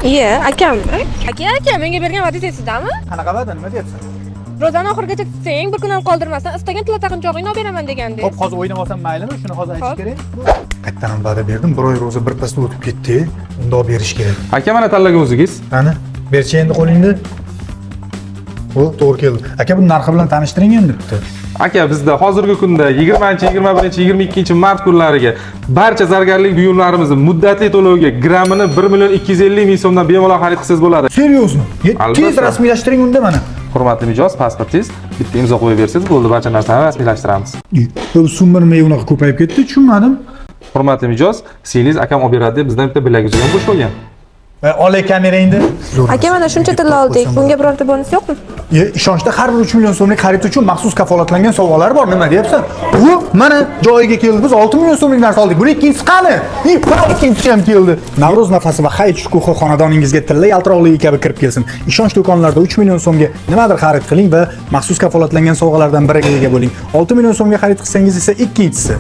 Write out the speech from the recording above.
Iye, akam. Aka, aka, menga bergan va'dangiz esizdami? Qanaqa va'da, nima deyapsan? Ro'zani oxirigacha tutsang, bir kun ham qoldirmasdan istagan tilla taqinchog'ingni olib beraman degandingiz. Xo'p, hozir o'ynab olsam maylimi? Shuni hozir aytish Xo'p. kerak. Qayerdan ham va'da berdim, bir oy ro'za birpasda o'tib ketdi. Unda olib berish kerak. Aka, mana tanlagan o'zingiz. Qani, berchi endi qo'lingda. Bu to'g'ri keldi. Aka, buni narxi bilan tanishtiring endi bitta. Aka, bizda hozirgi kunda 20, 21, 22 mart kunlariga barcha zargarlik buyumlarimizni muddatli to'lovga grammini 1 million 250 ming so'mdan bemalol xarid qilsangiz bo'ladi. Серьезно? Albatta. Tez rasmiylashtiring unda mana. Hurmatli mijoz, pasportingiz, bitta imzo qo'yib bersangiz bo'ldi, barcha narsani rasmiylashtiramiz. Bu summa nimaga unaqa ko'payib ketdi, tushunmadim. Hurmatli mijoz, singlingiz akam olib beradi deb bizdan bitta bilaguzuk ham qo'shib olgan. Olay kamerangni. Aka, mana shuncha tilla oldik. Bunga birorta bonus yo'qmi? Ishonchda har bir 3 million so'mlik xarid uchun maxsus kafolatlangan sovg'alar bor. Nima deyapsan? Bu mana joyiga keldi. Biz 6 million so'mlik narsa oldik. Buni ikkinchisi qani? Mana ikkinchisi ham keldi. Navro'z nafasi va hayit shukuhi xonadoningizga tilla yaltiroqligi kabi kirib kelsin. Ishonch do'konlarida 3 million so'mga nimadir xarid qiling va maxsus kafolatlangan sovg'alardan biriga ega bo'ling. 6 million so'mga xarid qilsangiz esa ikkinchisi.